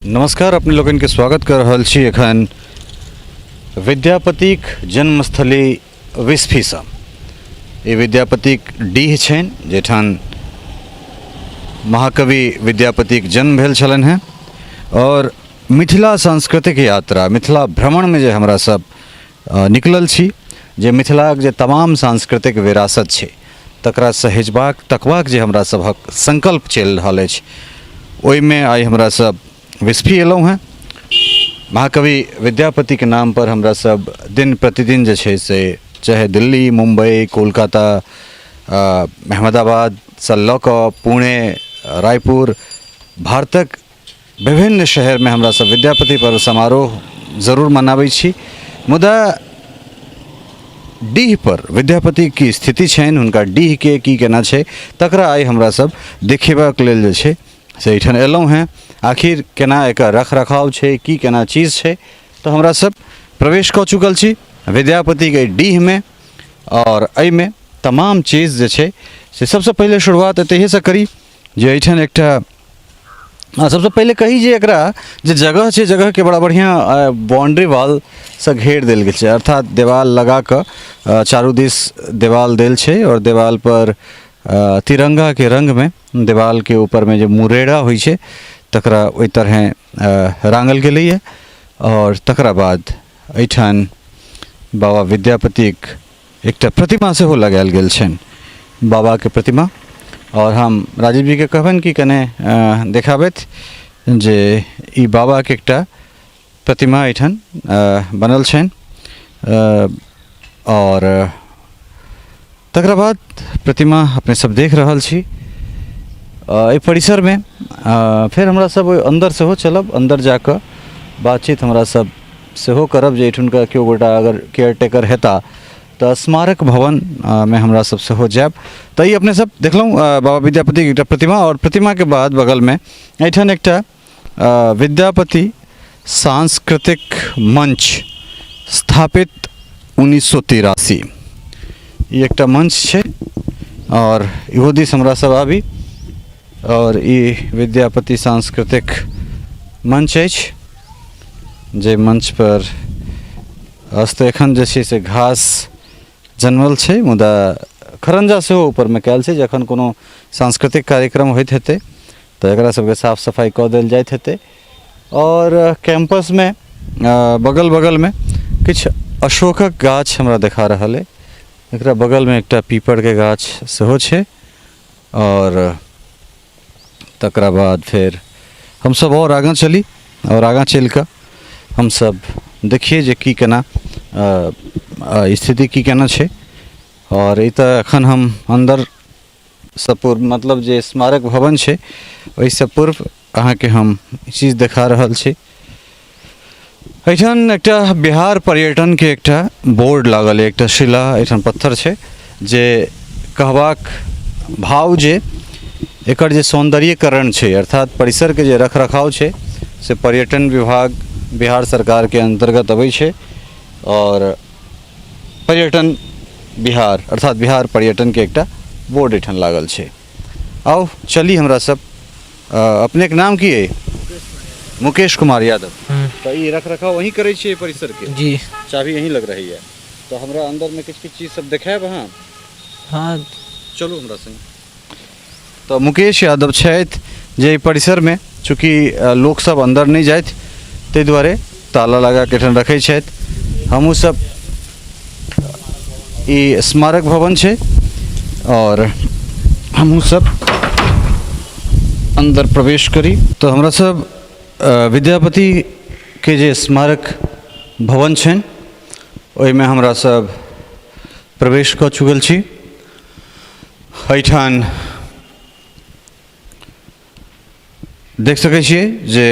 नमस्कार, अपने लोकनिके स्वागत कऽ रहल छी एखन विद्यापतिक जन्मस्थली बिस्फीसँ। ई विद्यापतिक डीह छनि जाहिठाम महाकवि विद्यापतिक जन्म भेल छलनि हेँ आओर मिथिला सांस्कृतिक यात्रा मिथिला भ्रमणमे जे हमरा सब निकलल छी जे मिथिलाक जे तमाम सांस्कृतिक विरासत छै तकरा सहेजबाक तकबाक जे हमरा सभक संकल्प चलि रहल अछि ओहिमे आइ हमरा सब बिस्फी एलहुँ हेँ। महाकवि विद्यापतिके नामपर हमरा सब दिन प्रतिदिन जे छै से चाहे दिल्ली, मुम्बई, कोलकाता, अहमदाबादसँ लऽ कऽ पुणे, रायपुर, भारतक विभिन्न शहरमे हमरा सब विद्यापति पर्व समारोह जरूर मनाबै छी, मुदा डीहपर विद्यापतिके की स्थिति छनि, हुनका डीहके की केना छै तकरा आइ हमरा सब देखेबाक लेल जे छै से एहिठाम एलहुँ हेँ। आखिर केना एकर रख रखाव छै, की केना चीज छै, तऽ हमरा सब प्रवेश कऽ चुकल छी विद्यापतिके डीहमे आओर एहिमे तमाम चीज जे छै से सबसँ पहिले शुरुआत एतहिसँ करी जे एहिठाम एकटा सबसँ पहिले कही जे एकरा जे जगह छै जगहके बड़ा बढ़िआँ बाउंड्री वॉलसँ घेर देल गेल छै, अर्थात देवाल लगा कऽ चारू दिस देवाल देल छै आओर देवालपर तिरङ्गाके रङ्गमे देवालके ऊपरमे जे मुरेड़ा होइ छै तकरा ओहि तरहेँ राङ्गल गेलैए। आओर तकरा बाद एहिठाम बाबा विद्यापतिक एकटा प्रतिमा सेहो लगायल गेल छनि, बाबाके प्रतिमा। आओर हम राजीव जीके कहबनि कि कने देखाबथि जे ई बाबाके एकटा प्रतिमा एहिठाम बनल छनि। आओर तकरा बाद प्रतिमा अपने सब देख रहल छी एहि परिसरमे। फेर हमरा सब ओहि अन्दर सेहो चलब, अन्दर जाकऽ बातचीत हमरा सब सेहो करब जे एहिठुनका केओ गोटा अगर केयर टेकर हेता तऽ स्मारक भवन मे हमरा सब सेहो जायब। तऽ ई अपने सब देखलहुँ बाबा विद्यापतिके एकटा प्रतिमा आओर प्रतिमाके बाद बगलमे एहिठाम एकटा विद्यापति सांस्कृतिक मंच स्थापित 1983, ई एकटा मंच छै आओर इहो दिस हमरा सब आबी आओर ई विद्यापति सांस्कृतिक मंच अछि जे मंच पर अस्तु एखन जे छै से घास जनमल छै मुदा खरंजा सेहो ऊपरमे कयल छै। जखन कोनो सांस्कृतिक कार्यक्रम होइत हेतै तऽ एकरा सबके साफ सफाइ कऽ देल जाइत हेतै। आओर कैम्पसमे बगल बगलमे किछु अशोकक गाछ हमरा देखा रहल अइ, एकरा बगलमे एकटा पीपरके गाछ सेहो छै। आओर तकरा बाद फेर हमसब आओर आगाँ चली आओर आगाँ चलिकऽ हमसब देखिए जे की केना स्थिति की केना छै। आओर ई तऽ एखन हम अन्दर सँ पूर्व मतलब जे स्मारक भवन छै ओहिसँ पूर्व अहाँके हम ई चीज देखा रहल छी। एहिठाम एकटा बिहार पर्यटनके एकटा बोर्ड लागल अइ, एकटा शिला एहिठाम पत्थर छै जे कहबाक भाव जे एकर जे सौन्दर्यीकरण छै अर्थात परिसरके जे रख रखाव छै से पर्यटन विभाग बिहार सरकारके अन्तर्गत अबै छै आओर पर्यटन बिहार अर्थात बिहार पर्यटनके एकटा बोर्ड एहिठाम लागल छै। आउ चली हमरा सब। अपनेके नाम की अइ? मुकेश कुमार यादव। तऽ ई रख रखाव अहीं करै छियै परिसरके? जी। चाभी अहीं लग रहैया? तऽ हमरा अन्दरमे किछु किछु चीज सब देखायब अहाँ? हँ। चलू हमरा संग। तऽ मुकेश यादव छथि जे एहि परिसरमे चूँकि लोकसब अन्दर नहि जाथि ताहि दुआरे ताला लगाके एहिठाम रखै छथि। हमहूँ सब ई स्मारक भवन छै आओर हमहूँ सब अन्दर प्रवेश करी। तऽ हमरा सब विद्यापतिके जे स्मारक भवन छनि ओहिमे हमरा सब प्रवेश कऽ चुकल छी। एहिठाम देख सकै छियै जे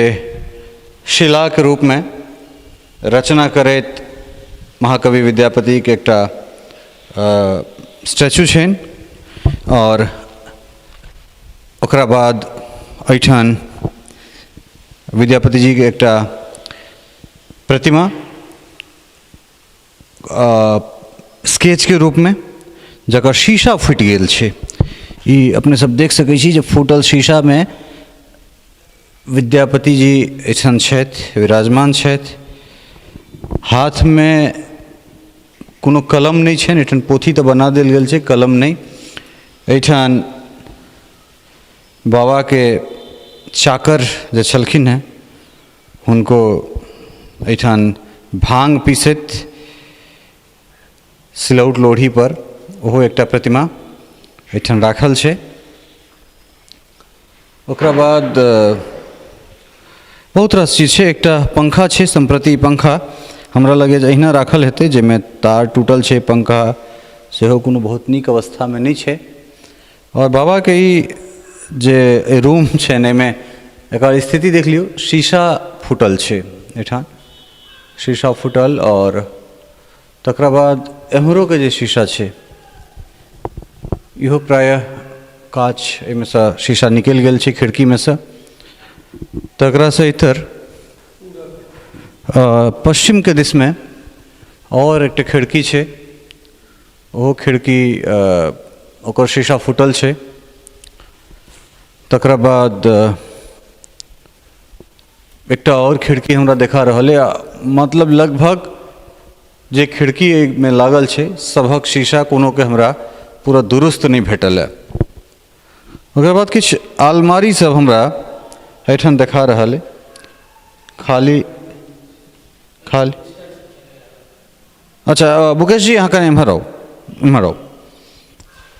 शिलाके रूपमे रचना करैत महाकवि विद्यापतिके एकटा स्टैचू छनि आओर ओकरा बाद एहिठाम विद्यापतिजीके एकटा प्रतिमा स्केचके रूपमे जकर शीशा फुटि गेल छै। ई अपने सब देख सकै छी जे फूटल शीशामे विद्यापति जी एहिठाम छथि, विराजमान छथि। हाथमे कोनो कलम नहि छनि। एहिठाम पोथी तऽ बना देल गेल छै, कलम नहि। एहिठाम बाबाके चाकर जे छलखिन हेँ, हुनको एहिठाम भाँग पीसैत सिलौट लोढ़ीपर ओहो एकटा प्रतिमा एहिठाम राखल छै। ओकरा बाद बहुत रास चीज छै। एकटा पंखा छै। सम्प्रति ई पंखा हमरा लगैए जे अहिना राखल हेतै, जाहिमे तार टूटल छै। पंखा सेहो कोनो बहुत नीक अवस्थामे नहि छै। आओर बाबाके ई जे रूम छनि, एहिमे एकर स्थिति देख लियौ। शीशा फूटल छै एहिठाम, शीशा फूटल। आओर तकरा बाद एम्हरोके जे शीशा छै, इहो प्रायः काँच एहिमेसँ शीशा निकलि गेल छै खिड़कीमे सँ। तकरासँ इतर पश्चिमके दिशमे आओर एकटा खिड़की छै, ओहो खिड़की ओकर शीशा फूटल छै। तकरा बाद एकटा आओर खिड़की हमरा देखा रहल अइ। मतलब लगभग जे खिड़की एहिमे लागल छै, सभक शीशा कोनोके हमरा पूरा दुरुस्त नहि भेटल हँ। ओकर बाद किछु आलमारी सब हमरा एहिठाम देखा रहल अइ, खाली खाली। अच्छा मुकेश जी, अहाँ कनि एम्हर आउ, एम्हर आउ।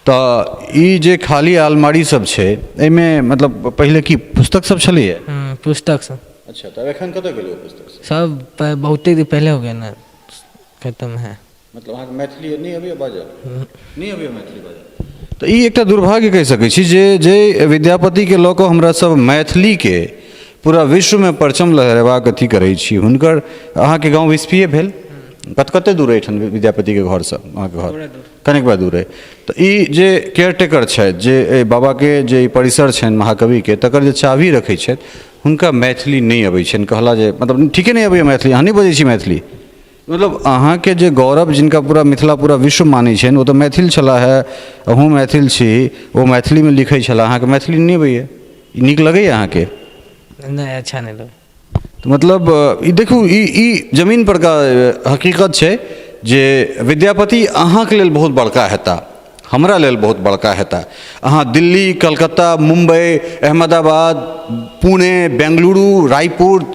तऽ ई जे खाली आलमारी सब छै, एहिमे मतलब पहिले की पुस्तक सब छलैए? पुस्तक सब। अच्छा, तऽ एखन कतऽ गेलै ओ पुस्तक सब? सब बहुते दिन पहिले हो गया ना, खत्म है। मतलब अहाँके मैथिली नहि अबैए बाजऽ? नहि अबैए मैथिली बाजऽ? तऽ ई एकटा दुर्भाग्य कहि सकै छी जे जे विद्यापतिके लऽ कऽ हमरा सब मैथिलीके पूरा विश्वमे परचम लहरेबाक अथी करै छी हुनकर। अहाँके गाँव बिस्फीए भेल? कत कते दूर एहिठाम विद्यापतिके घरसँ अहाँके घर? कनिकबा दूर अइ। तऽ ई जे केयरटेकर छथि, जे एहि बाबाके जे ई परिसर छनि महाकविके, तकर जे चाभी रखै छथि, हुनका मैथिली नहि अबै छनि। कहला जे मतलब ठीके नहि अबैए मैथिली? अहाँ नहि बजै छी मैथिली? मतलब अहाँके जे गौरव, जिनका पूरा मिथिला, पूरा विश्व मानै छनि, ओ तऽ मैथिल छलाह हे। अहूँ मैथिल छी। ओ मैथिलीमे लिखै छलाह, अहाँके मैथिली नहि अबैए। ई नीक लगैए अहाँके? नहि, अच्छा नहि लगै। तऽ मतलब ई देखू, ई जमीन परका हकीकत छै जे विद्यापति अहाँके लेल बहुत बड़का हेता, हमरा लेल बहुत बड़का हेता। अहाँ दिल्ली, कलकत्ता, मुम्बई, अहमदाबाद, पुणे, बेंगलुरु, रायपुर,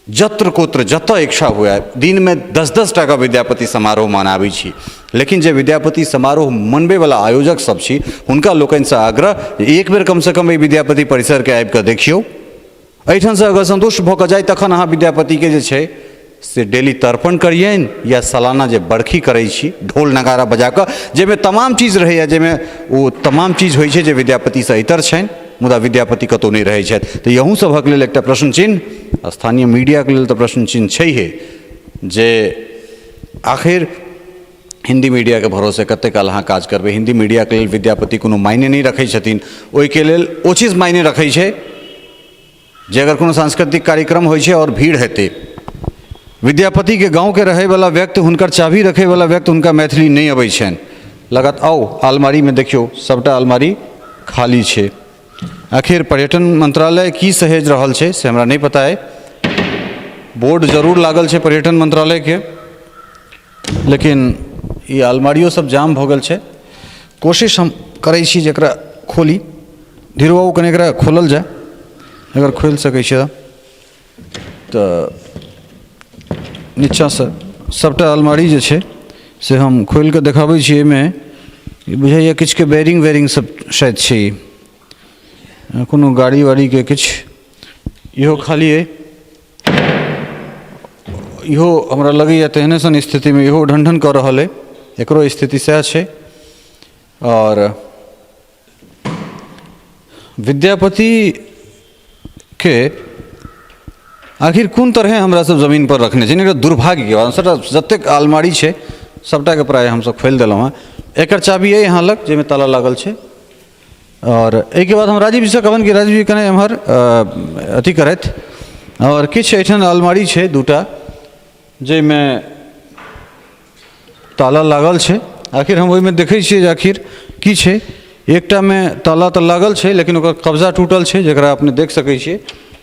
जत्र कुत्र जतऽ इच्छा हुए, दिनमे 10-10 टाका विद्यापति समारोह मनाबै छी। लेकिन जे विद्यापति समारोह मनबैवला आयोजक सब छी, हुनका लोकनिसँ आग्रह जे एक बेर कमसँ कम एहि विद्यापति परिसरके आबिकऽ देखियौ। एहिठामसँ अगर सन्तुष्ट भऽ कऽ जाइ, तखन अहाँ विद्यापतिके जे छै से डेली तर्पण करियनि या सालाना जे बरखी करै छी ढोल नगाड़ा बजा कऽ, जाहिमे तमाम चीज रहैए, जाहिमे ओ तमाम चीज होइ छै जे विद्यापतिसँ इतर छनि, मुदा विद्यापति कतहु नहि रहै छथि। तऽ अहूँ सभक लेल एकटा प्रश्न चिन्ह, स्थानीय मीडियाके लेल तऽ प्रश्न चिन्ह छैहे जे आखिर हिन्दी मीडियाके भरोसे कतेक काल अहाँ काज करबै? हिन्दी मीडियाके लेल विद्यापति कोनो मायने नहि रखै छथिन। ओहिके लेल ओ चीज मायने रखै छै जे अगर कोनो सांस्कृतिक कार्यक्रम होइ छै आओर भीड़ हेतै। विद्यापतिके गाँवके रहैवला व्यक्ति, हुनकर चाभी रखैवला व्यक्ति, हुनका मैथिली नहि अबै छनि। लगत आउ, अलमारीमे देखियौ, सभटा अलमारी खाली छै। आखिर पर्यटन मंत्रालय की सहेज रहल छै, से हमरा नहि पता अइ। बोर्ड जरूर लागल छै पर्यटन मंत्रालयके, लेकिन ई अलमारियो सब जाम भऽ गेल छै। कोशिश हम करै छी जे एकरा खोली। धीरू बाबू, कनि एकरा खोलल जाय, अगर खोलि सकै छियै तऽ। नीचाँसँ सभटा अलमारी जे छै से हम खोलि कऽ देखाबै छी। एहिमे ई बुझाइए किछुके बैरिंग वैरिंग सब शायद छै ई, कोनो गाड़ी वाड़ीके किछु। इहो खाली अइ। इहो हमरा लगैए तेहने सन स्थितिमे, इहो ढन ढन कऽ रहल अइ, एकरो स्थिति सएह छै। आओर विद्यापतिके आखिर कोन तरहे हमरा सब जमीनपर रखने छी, एकटा दुर्भाग्यके बात। सभटा जतेक अलमारी छै, सभटाके प्रायः हमसभ खोलि देलहुँ हेँ। एकर चाभी अइ अहाँ लग, जाहिमे ताला लागल छै? आओर एहिके बाद हम राजीव जीसँ कहबनि कि राजीव जी कने एम्हर अथी करथि। आओर किछु एहिठाम अलमारी छै दूटा, जाहिमे ताला लागल छै। आखिर हम ओहिमे देखै छियै जे आखिर की छै। एकटामे ताला तऽ लागल छै, लेकिन ओकर कब्जा टूटल छै, जकरा अपने देख सकै छियै।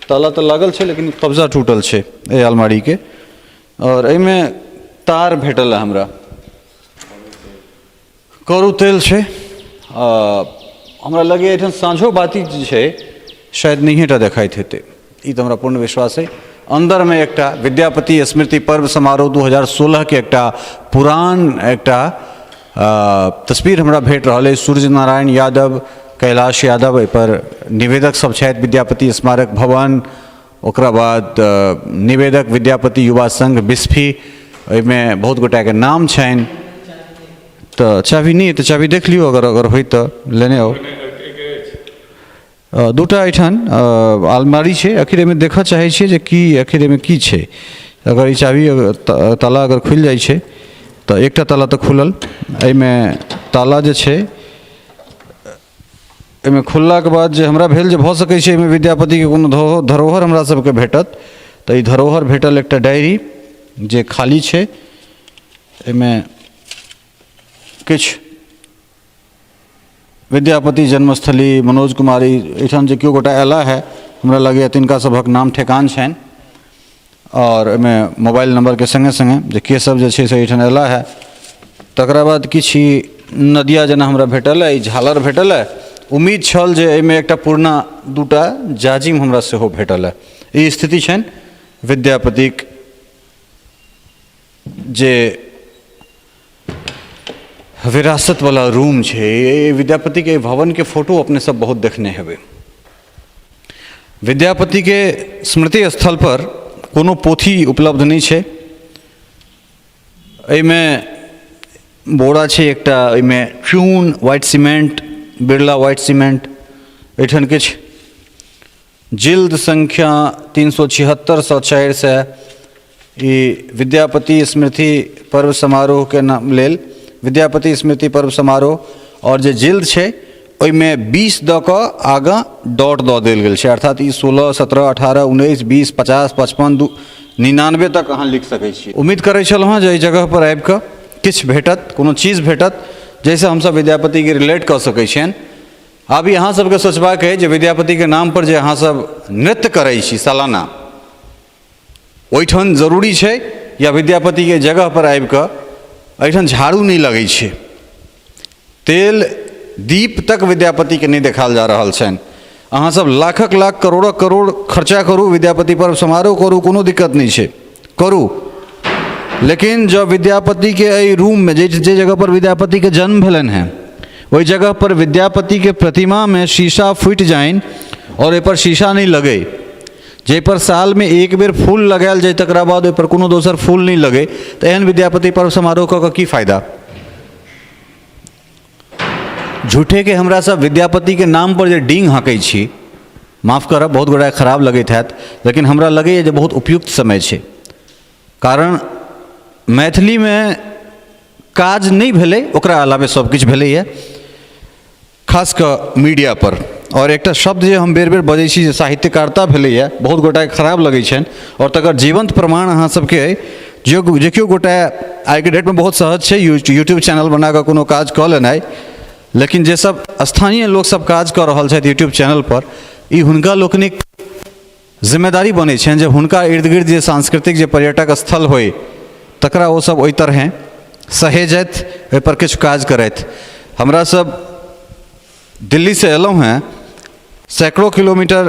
ताला तऽ लागल छै लेकिन कब्जा टूटल छै एहि अलमारीके। आओर एहिमे तार भेटल है हमरा, करू तेल छै। हमरा लगैए एहिठाम साँझो बाती जे छै शायद नहिए टा देखाइत हेतै, ई तऽ हमरा पूर्ण विश्वास अइ। अन्दरमे एकटा विद्यापति स्मृति पर्व समारोह 2016 के एकटा पुरान एकटा तस्वीर हमरा भेट रहल अछि। सूर्य नारायण यादव, कैलाश यादव एहिपर निवेदक सब छथि। विद्यापति स्मारक भवन, ओकरा बाद निवेदक विद्यापति युवा संघ बिस्फी, एहिमे बहुत गोटाके नाम छनि। तऽ चाभी नहि, तऽ चाभी देख लियौ, अगर अगर होय तऽ लेने आउ। दूटा एहिठाम अलमारी छै, आखिर एहिमे देखऽ चाहै छियै जे की आखिर एहिमे की छै। अगर ई चाभी ताला अगर खुलि जाइ छै तऽ एकटा ताला तऽ खुलल, एहिमे ताला जे छै एहिमे खुललाके बाद जे हमरा भेल जे भऽ सकै छै एहिमे विद्यापतिके कोनो धरोहर हमरा सबके भेटत, तऽ ई धरोहर भेटल एकटा डायरी जे खाली छै। एहिमे किछु विद्यापति जन्मस्थली मनोज कुमारी, एहिठाम जे केओ गोटा अयला है हमरा लगैए तिनका सभक नाम ठेकान छनि। आओर एहिमे मोबाइल नम्बरके सङ्गे सङ्गे जे के सब जे छै से एहिठाम अयला है। तकरा बाद किछु ई नदिया जेना हमरा भेटल है, ई झालर भेटल है। उम्मीद छल जे एहिमे एकटा पुरना दूटा जाजिम हमरा सेहो भेटल है। ई स्थिति छनि विद्यापतिक जे विरासतवला रूम छै। विद्यापतिके एहि भवनके फोटो अपने सब बहुत देखने हेबै। विद्यापतिके स्मृति स्थलपर कोनो पोथी उपलब्ध नहि छै। एहिमे बोरा छै एकटा, एहिमे चून, white cement, Birla white cement, एहिठाम किछु जिल्द संख्या 376 400 ई विद्यापति स्मृति पर्व समारोहके नाम लेल विद्यापति स्मृति पर्व समारोह। आओर जे जिल्द छै ओहिमे 20 दऽ कऽ आगाँ डॉट दऽ देल गेल छै, अर्थात ई 16 17 18 19 20 50 55 2 99 तक अहाँ लिख सकै छी। उम्मीद करै छलहुँ हँ जे एहि जगहपर आबि कऽ किछु भेटत, कोनो चीज भेटत जाहिसँ हमसभ विद्यापतिके रिलेट कऽ सकै छियनि। आब ई अहाँ सबके सोचबाक अइ जे विद्यापतिके नामपर जे अहाँ सब नृत्य करै छी सालाना, ओहिठाम जरूरी छै या विद्यापतिके जगहपर आबिकऽ एहिठाम झाड़ू नहि लगै छै, तेल दीप तक विद्यापतिके नहि देखायल जा रहल छनि। अहाँ सब लाखक लाख करोड़क करोड़ खर्चा करू, विद्यापति पर्व समारोह करू, कोनो दिक्कत नहि छै, करू, लेकिन जँ विद्यापतिके एहि रूममे जे जे जगहपर विद्यापतिके जन्म भेलनि हेँ ओहि जगहपर विद्यापतिके प्रतिमामे शीशा फूटि जानि आओर ओहिपर शीशा नहि लगै, जाहिपर सालमे एक बेर फूल लगायल जाय तकरा बाद ओहिपर कोनो दोसर फूल नहि लगै, तऽ एहन विद्यापति पर्व समारोह कऽ कऽ की फायदा? झूठेके हमरा सब विद्यापतिके नामपर जे डींग हाँकै छी, माफ करब बहुत गोटाके खराब लगैत हैत, लेकिन हमरा लगैए जे बहुत उपयुक्त समय छै। कारण मैथिलीमे काज नहि भेलै ओकरा अलावे सब किछु भेलैए, खास कऽ मीडियापर। आओर एकटा शब्द जे हम बेर बेर बजै छी जे साहित्यकारता भेलैए, बहुत गोटाके खराब लगै छनि आओर तकर जीवन्त प्रमाण अहाँ सबके अइ। जे जे केओ गोटा आइके डेटमे बहुत सहज छै यूट्यूब चैनल बनाकऽ कोनो काज कऽ लेनाइ, लेकिन जे सब स्थानीय लोकसब काज कऽ रहल छथि यूट्यूब चैनलपर, ई हुनका लोकनिक जिम्मेदारी बनै छनि जे हुनका इर्द गिर्द जे सांस्कृतिक जे पर्यटक स्थल होइ तकरा ओ सब ओहि तरहेँ सहेजथि, ओहिपर किछु काज करथि। हमरा सब दिल्लीसँ अयलहुँ हेँ, सैकड़ो किलोमीटर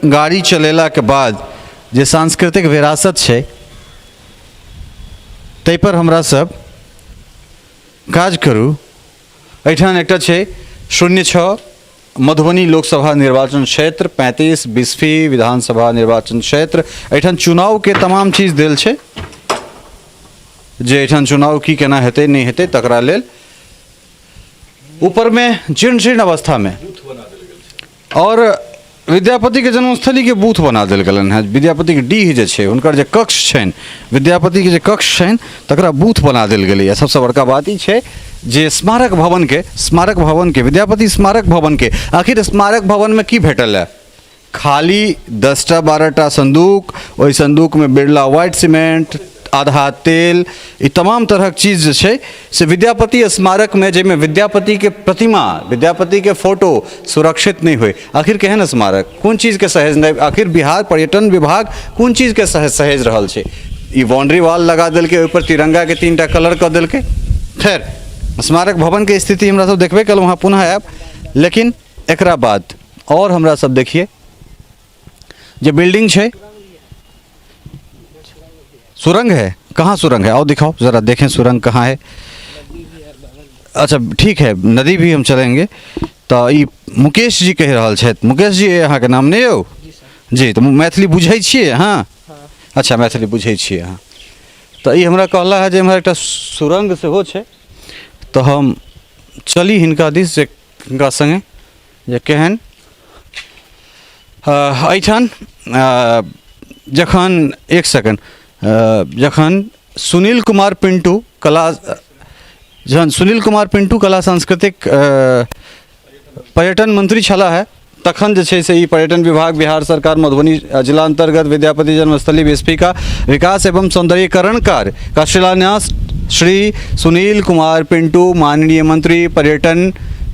गाड़ी चलेलाके बाद जे सांस्कृतिक विरासत छै ताहिपर हमरा सब काज करू। एहिठाम एकटा छै 06 मधुबनी लोकसभा निर्वाचन क्षेत्र 35 बिस्फी विधानसभा निर्वाचन क्षेत्र। एहिठाम चुनावके तमाम चीज देल छै जे एहिठाम चुनाव की केना हेतै नहि हेतै तकरा लेल। ऊपरमे जीर्ण जीर्ण अवस्थामे आओर विद्यापतिके जन्मस्थलीके बूथ बना देल गेलनि हेँ। विद्यापतिके डीह जे छै, हुनकर जे कक्ष छनि, विद्यापतिके जे कक्ष छनि तकरा बूथ बना देल गेलैए। सबसँ बड़का बात ई छै जे स्मारक भवनके, स्मारक भवनके, विद्यापति स्मारक भवनके, आखिर स्मारक भवनमे की भेटल हए? खाली 10टा 12टा सन्दूक, ओहि सन्दूकमे बिरला व्हाइट सीमेंट, आधा तेल, ई तमाम तरहक चीज जे छै से विद्यापति स्मारकमे, जाहिमे विद्यापतिके प्रतिमा, विद्यापतिके फोटो सुरक्षित नहि होइ, आखिर केहन स्मारक, कोन चीजके सहेजनाइ? आखिर बिहार पर्यटन विभाग कोन चीजके सहेज रहल छै? ई बाउंड्री वॉल लगा देलकै, ओहिपर तिरंगाके 3टा कलर कऽ देलकै। खैर, स्मारक भवनके स्थिति हमरा सब देखबे कयलहुँ हँ, पुनः आयब, लेकिन एकरा बाद आओर हमरा सब देखिए जे बिल्डिंग छै। सुरंग है? कहाँ सुरंग है? आओ दिखाओ ज़रा, देखें सुरंग कहाँ है। अच्छा ठीक है, नदी भी हम चलेंगे। तऽ ई मुकेश जी कहि रहल छथि। मुकेश जी अहाँके नाम नहि यौ जी? तऽ मैथिली बुझै छियै अहाँ? अच्छा, मैथिली बुझै छियै अहाँ। तऽ ई हमरा कहला है जे एम्हर एकटा सुरंग सेहो छै, तऽ हम चली हिनका दिस जे हिनका सङ्गे जे केहन एहिठाम। जखन एक सेकेंड, जखन सुनील कुमार पिंटू कला, जहन सुनील कुमार पिंटू कला सांस्कृतिक पर्यटन मंत्री छलाह है, तखन जे छै से ई पर्यटन विभाग बिहार सरकार मधुबनी जिला अंतर्गत विद्यापति जन्मस्थली बिस्फी का विकास एवं सौंदर्यीकरण कार्य का शिलान्यास श्री सुनील कुमार पिंटू माननीय मंत्री पर्यटन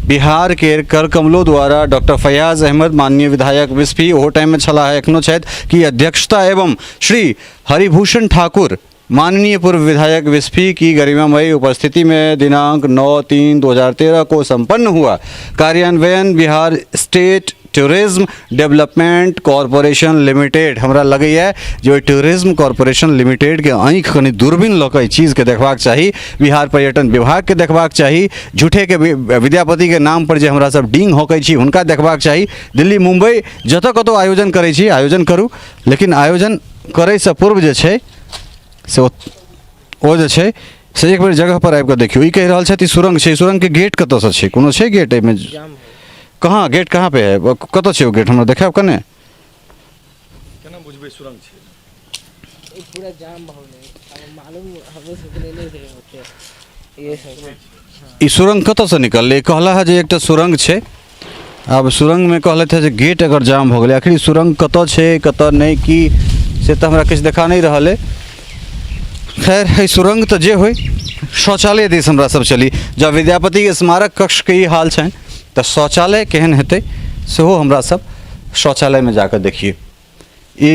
बिहार के कर कमलों द्वारा डॉक्टर फैयाज अहमद माननीय विधायक बिस्फी ओहो टाइममे छलाह, एखनो छथि, की अध्यक्षता एवं श्री हरिभूषण ठाकुर माननीय पूर्व विधायक बिस्फी की गरिमामयी उपस्थिति में दिनांक 9/3/2013 को संपन्न हुआ। कार्यान्वयन Bihar state tourism development corporation limited. हमरा लगैए जे ओहि टूरिज्म कॉरपोरेशन लिमिटेडके आँखि कनि दूरबीन लऽ कऽ एहि चीजके देखबाक चाही, बिहार पर्यटन विभागके देखबाक चाही। झूठेके विद्यापतिके नामपर जे हमरा सब डींग हौकै छी हुनका देखबाक चाही। दिल्ली मुम्बई जतऽ कतहु आयोजन करै छी, आयोजन करू, लेकिन आयोजन करैसँ पूर्व जे छै से ओ जे छै से एक बेर जगहपर आबि कऽ देखियौ। ई कहि रहल छथि ई सुरङ्ग छै। सुरङ्गके गेट कतऽसँ छै? कोनो छै गेट एहिमे? कहाँ गेट कहाँ पे है? कतऽ छै ओ गेट, हमरा देखायब कने। केना बुझबै सुरङ्ग छै? ई पूरा जाम भऽ गेलै, अब मालूम हमरो सबके नहीं नहीं रहे होते ये सब। ई सुरङ्ग कतऽसँ निकललै? कहला है जे एकटा सुरङ्ग छै। आब सुरङ्गमे कहलथि है जे गेट अगर जाम भऽ गेलै, आखिर ई सुरङ्ग कतऽ छै कतऽ नहि की से तऽ हमरा किछु देखा नहि रहल अइ। खैर, एहि सुरङ्ग तऽ जे होइ, शौचालय दिस हमरा सब चली। जँ विद्यापति स्मारक कक्षके ई हाल छनि तऽ शौचालय केहन हेतै सेहो हमरा सब शौचालयमे जाकऽ देखिए। ई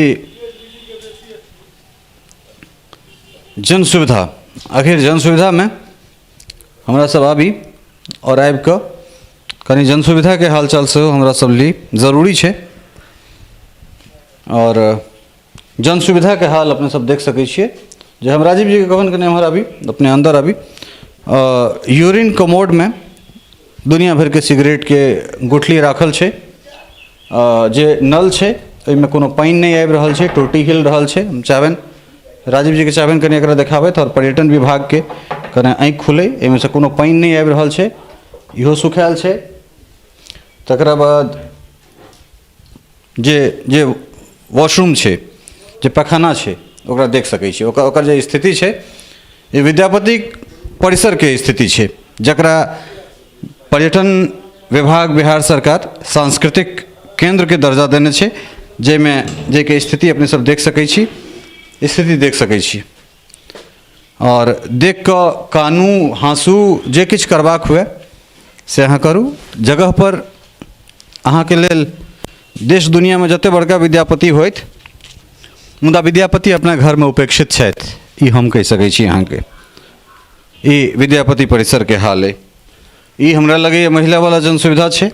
जन सुविधा, आखिर जन सुविधामे हमरा सब आबी आओर आबिकऽ कनि जन सुविधाके हालचाल सेहो हमरा सब ली, जरूरी छै। आओर जन सुविधाके हाल अपने सब देख सकै छियै जे हम राजीव जीके कहबनि कनि एम्हर आबी, अपने अन्दर आबी। यूरिन कमोडमे दुनिया भरिके सिगरेटके गुठली राखल छै। जे नल छै ओहिमे कोनो पानि नहि आबि रहल छै, टोटी हिल रहल छै। हम चाहबनि राजीव जीके चाहबनि कनि एकरा देखाबथि आओर पर्यटन विभागके कनि आँखि खुलै। एहिमे से कोनो पानि नहि आबि रहल छै, इहो सुखायल छै। तकरा बाद जे जे वॉशरूम छै, जे पैखाना छै, ओकरा देख सकै छी, ओकर ओकर जे स्थिति छै। ई विद्यापति परिसरके स्थिति छै जकरा पर्यटन विभाग बिहार सरकार सांस्कृतिक केन्द्रके दर्जा देने छै, जाहिमे जाहिके स्थिति अपने सब देख सकै छी, स्थिति देख सकै छी। आओर देख कऽ कानू हाँसू, जे किछु करबाक हुए से अहाँ करू। जगहपर अहाँके लेल देश दुनिआँमे जतेक बड़का विद्यापति होथि, मुदा विद्यापति अपना घरमे उपेक्षित छथि, ई हम कहि सकै छी अहाँके। ई विद्यापति परिसरके हाल अइ। ई हमरा लगैए महिलावला जन सुविधा छै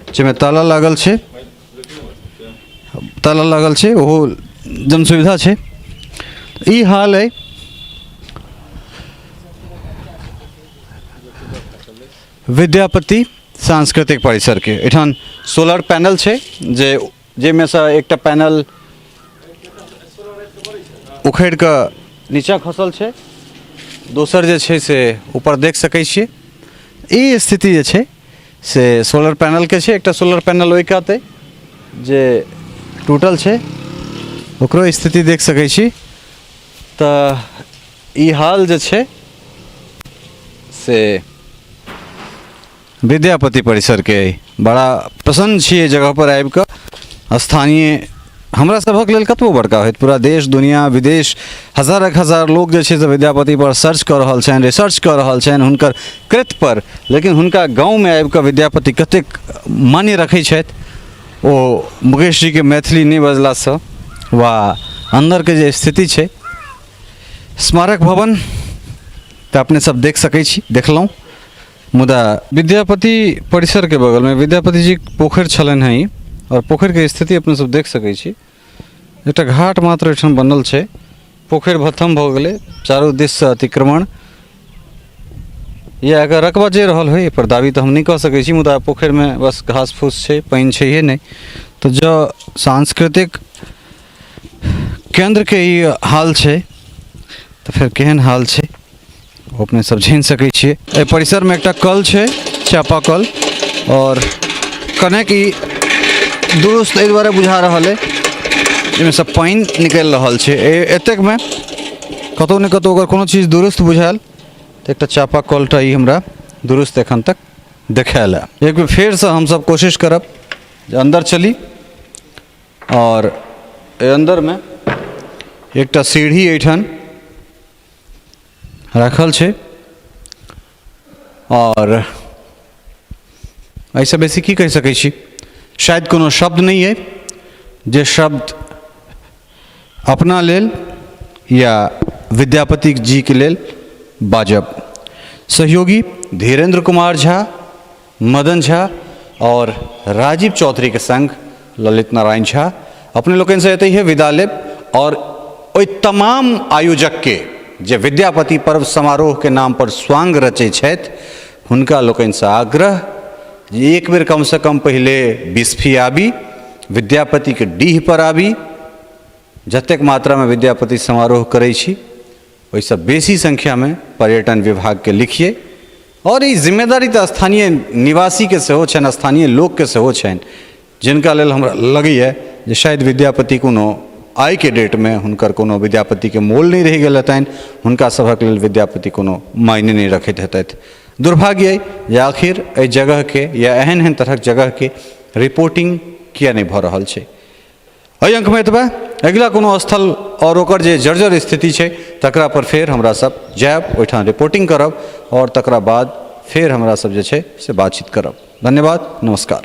जाहिमे ताला लागल छै, ताला लागल छै, ओहो जन सुविधा छै। ई हाल अइ विद्यापति सांस्कृतिक परिसरके। एहिठाम सोलर पैनल छै जे जाहिमे सँ एकटा पैनल उखड़ि कऽ नीचाँ खसल छै, दोसर जे छै से ऊपर देख सकै छियै। ई स्थिति जे छै से सोलर पैनलके छै। एकटा सोलर पैनल ओहि कात अइ जे टूटल छै, ओकरो स्थिति देख सकै छी। तऽ ई हाल जे छै से विद्यापति परिसरके अइ। बड़ा प्रसन्न छी एहि जगहपर आबिकऽ। स्थानीय हमरा सभक लेल कतबो बड़का होइत, पूरा देश दुनिया विदेश हजारक हजार लोक जे छै से विद्यापति पर सर्च कऽ रहल छनि, रिसर्च कऽ रहल छनि हुनकर कृत पर, लेकिन हुनका गाँवमे आबि कऽ विद्यापति कतेक मान्य रखै छथि ओ मुकेश जीके मैथिली नहि बजलासँ वा अन्दरके जे स्थिति छै। स्मारक भवन तऽ अपने सब देख सकै छी, देखलहुँ, मुदा विद्यापति परिसरके बगलमे विद्यापति जीके पोखरि छलनि हेँ ई, आओर पोखरिके स्थिति अपने सब देख सकै छी। एकटा घाट मात्र एहिठाम बनल छै, पोखरि भथम भऽ गेलै, चारू दिससँ अतिक्रमण या एकर रकबा जे रहल होइ एहिपर दाबी तऽ हम नहि कऽ सकै छी, मुदा पोखरिमे बस घास फूस छै, पानि छैहे नहि। तऽ जँ सांस्कृतिक केन्द्रके ई हाल छै तऽ फेर केहन हाल छै ओ अपने सब जानि सकै छियै। एहि परिसरमे एकटा कल छै, चापा कल, आओर कनेक ई दुरुस्त एहि दुआरे बुझा रहल अइ एहिमे सँ पानि निकलि रहल छै। एतेकमे कतहु ने कतहु अगर कोनो चीज दुरुस्त बुझायल तऽ एकटा चापा कलटा ई हमरा दुरुस्त एखन तक देखायल हँ। एक बेर फेरसँ हमसब कोशिश करब जे अन्दर चली आओर एहि अन्दरमे एकटा सीढ़ी एहिठाम राखल छै आओर एहिसँ बेसी की कहि सकै छी, शायद कोनो शब्द नहि अइ जे शब्द अपना लेल या विद्यापति जीके लेल बाजब। सहयोगी धीरेन्द्र कुमार झा, मदन झा आओर राजीव चौधरीके संग ललित नारायण झा अपने लोकनिसँ एतहिए विदा लेब आओर ओहि तमाम आयोजकके जे विद्यापति पर्व समारोहके नामपर स्वांग रचै छथि हुनका लोकनिसँ आग्रह जे एक बेर कमसँ कम पहिले बिस्फी आबी, विद्यापतिके डीहपर आबी, जतेक मात्रामे विद्यापति समारोह करै छी ओहिसँ बेसी संख्यामे पर्यटन विभागके लिखिए। आओर ई जिम्मेदारी तऽ स्थानीय निवासीके सेहो छनि, स्थानीय लोकके सेहो छनि, जिनका लेल हमरा लगैए जे शायद विद्यापति कोनो आइके डेटमे हुनकर कोनो विद्यापतिके मोल नहि रहि गेल हेतनि, हुनका सभक लेल विद्यापति कोनो मायने नहि रखैत हेतथि। दुर्भाग्य अइ जे आखिर एहि जगहके या एहन एहन तरहक जगहके रिपोर्टिंग किए नहि भऽ रहल छै। एहि अङ्कमे एतबे। अगिला कोनो स्थल आओर ओकर जे जर्जर स्थिति छै तकरा पर फेर हमरा सब जायब, ओहिठाम रिपोर्टिंग करब आओर तकरा बाद फेर हमरा सब जे छै से बातचीत करब। धन्यवाद, नमस्कार।